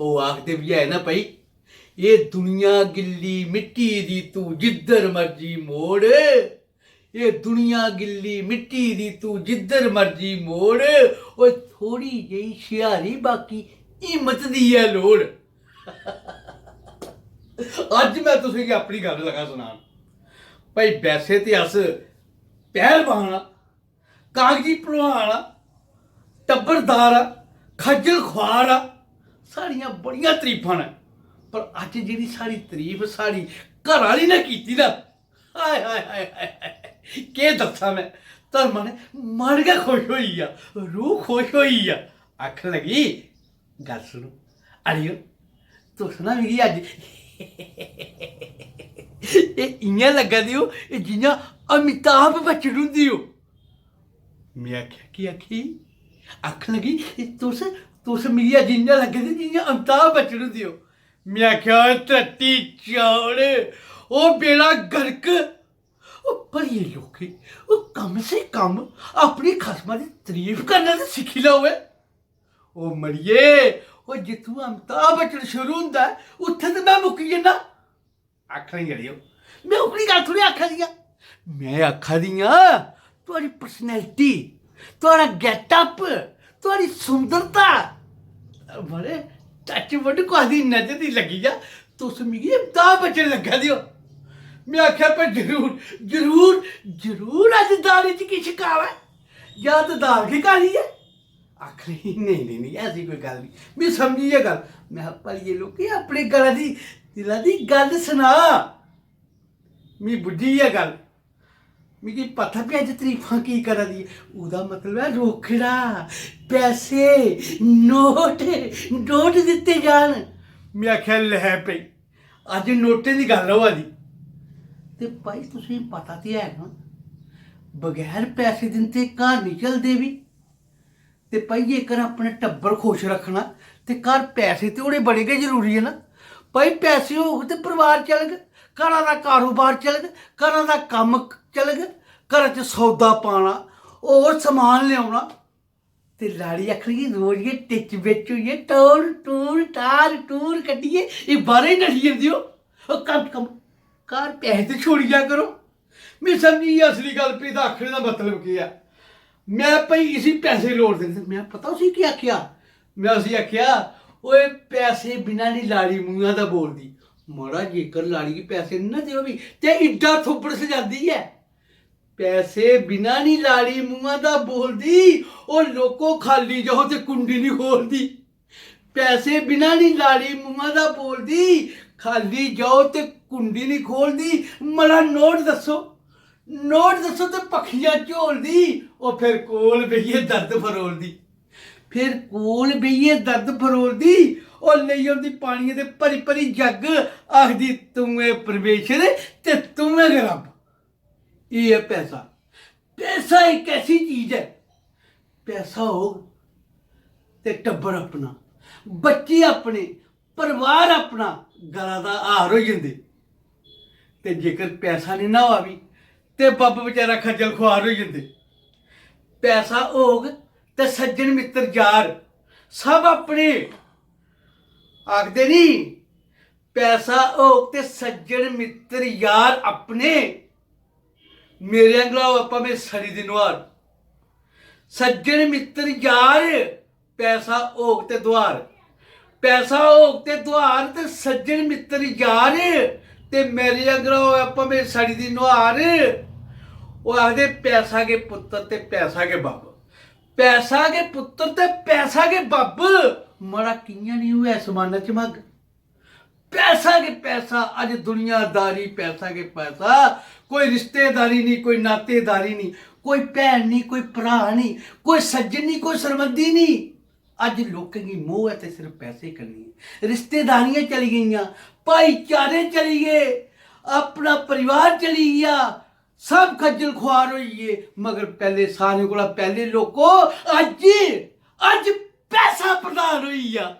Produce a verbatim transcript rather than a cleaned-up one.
ओह् आखदे बी है ना भाई, "एह् दुनिया गिल्ली मिट्टी दी, तू जिद्धर मर्जी मोड़, एह् दुनिया गिल्ली मिट्टी दी, तू जिद्धर मर्जी मोड़, ओह् थोड़ी जेही शिहारी, बाकी हिम्मत दी ऐ लोड़।" अज्ज में तुसेंगी अपनी गल्ल लगा सनान। भाई, वैसे ते अस पैह्लवान आं, कागजी भलवान आ, टब्बरदार आ, खज्जल खुआर आ, साढ़ियां बड़ियां तरीफां न। पर अज्ज जेह्ड़ी साढ़ी तरीफ साढ़ी घर आह्ली ने कीती ना, हाय, हाय, हाय, हाय, हाय, केह् दस्सां में, धर्मा ने मन गै खुश होई गेआ, रूह खुश होई गेआ। आखन लगी, "गल्ल सुनो, अड़ियो, तुस ना मिगी अज्ज एह् इ'यां लग्गा दे ओ, एह् जि'यां अमिताभ बच्चन हुंदे ओ।" में आखेआ, "केह् आखी?" आखन लगी, "एह् तुस, तुस मिगी अज्ज इ'यां लग्गा दे जि'यां अमिताभ बच्चन हुंदे ओ।" में आखेआ, "ओए टट्टी चौड़, ओ बेड़ा गर्क, ओ भलिये लोके, ओ कम से कम अपनी खसमा दी तरीफ करना ते सिक्खी लैओ ऐ।" ओ मड़िये, ओ जित्थूं अमिताभ बच्चन शुरू हुंदा ऐ, उत्थें ते में मुक्की जन्ना। आखन लगी, "अड़ियो, में ओकड़ी गल्ल थोड़ी आखा दी आं। में आखा दी आं, थुआढ़ी personality, थुआढ़ा getup, थुआढ़ी सुंदरता, बड़े touch wood कुसै दी नजर दी लग्गी जा, तुस मिगी अमिताभ बच्चन लग्गा दे ओ।" में आखेआ, "पर जरूर, जरूर, जरूर अज्ज दाली च किश काला ऐ, जां ते दाल गै काली ऐ।" आखन लगी, "नेईं, नेईं, नेईं, ऐसी कोई गल्ल निं।" में समझी गेआ गल्ल। में आखेआ, "भलिये लोके, अपने गला दी, दिला दी गल्ल सना।" मी बुज्झी गेआ गल्ल। मिगी पता बी अज्ज तरीफां की करा दी। ओह्दा मतलब ऐ रोकड़ा, पैसे, नोट, नोट दित्ते जान। में आखेआ, "लै भई, अज्ज नोटें दी गल्ल होआ दी।" ते भाई, तुसेंगी पता ते है ना, बगैर पैसे दिंदे घर निं चलदे बी। ते भाई, जेकर अपने टब्बर खुश रक्खना ते घर पैसे ते होने बड़े गै जरूरी ऐ ना। भाई, पैसे होग ते परिवार चलग, घरा दा कारोबार चलग, घरा दा कम्म चलग, घरा च सौदा पाना, होर समान लेआना। ते लाड़ी आखन लगी, "रोज गै टिच बिच होइयै टौर टूर, टार टूर कड्ढियै एह् बाह्रै गी नठी जंदी ओ। ओ कम्म, कम्म, घर पैसे ते छोड़ी जा करो।" में समझी गेआ असली गल्ल, भी एह्दा आखने दा मतलब केह् ऐ। में भाई इसी पैसे लोड़दे न, ते में पता उसी केह् आखेआ? में उसी आखेआ, "ओए, पैसे बिना निं लाड़ी मुंहा दा बोलदी।" मड़ा, जेकर लाड़ी गी पैसे निं ना देओ भी, ते इड्डा थुप्पड़ सजांदी ऐ। "पैसे बिना निं लाड़ी मुंहा दा बोलदी, ओ लोको, खाली जाओ ते कुंडी निं खोलदी।" पैसे बिना निं लाड़ी मुंहा दा बोलदी, खाली जाओ ते कुंडी निं खोलदी। मड़ा, नोट दस्सो, नोट दस्सो ते पक्खियां झोलदी, ओ फिर कोल बेहियै दर्द फरोलदी। फिर कोल बेहियै दर्द फरोलदी, ओ लेई औंदी पानियै दे भरी भरी जग्ग, आखदी, "तूं ऐ परमेश्वर ते तूं ऐ गै रब्ब।" एह् ऐ पैसा। पैसा इक ऐसी चीज ऐ, पैसा होग ते टब्बर अपना, बच्चे अपने, परिवार अपना, गला दा हार होई जंदे। ते जेकर पैसा निं ना होआ बी, ते बब्ब बचैरा खज्जल खुआर होई जंदे। पैसा होग ते सज्जन मित्तर यार सब अपने। आखदे नी, "पैसा होग ते सज्जन मित्तर यार अपने, मेरे आंगला होऐ भामें सड़ी दी नुहार।" सज्जन मित्तर यार, पैसा होग ते दुआर, पैसा होग ते दुआर, ते सज्जन मित्तर यार, ते मेरे आंगला होऐ भामें सड़ी दी नुहार। ओह् आखदे, "पैसा गै पुत्तर ते पैसा गै बब्ब।" पैसा गै पुत्तर ते पैसा गै बब्ब। मड़ा, कि'यां निं होऐ इस जमाने च मग्ग। पैसा गै पैसा, अज्ज दुनियादारी पैसा गै पैसा। कोई रिश्तेदारी निं, कोई नातेदारी निं, कोई भैन निं, कोई भ्राऽ निं, कोई सज्जन निं, कोई सरबंधी निं। अज्ज लोकें गी मोह् ऐ ते सिर्फ पैसे कन्नै। रिश्तेदारियां चली गेइयां, भाईचारे चली गे, अपना परिवार चली गेआ, सब खज्जल खुआर होई गे। मगर पैह्ले, सारें कोला पैह्ले लोको, अज्ज, अज्ज पैसा प्रधान होई गेआ।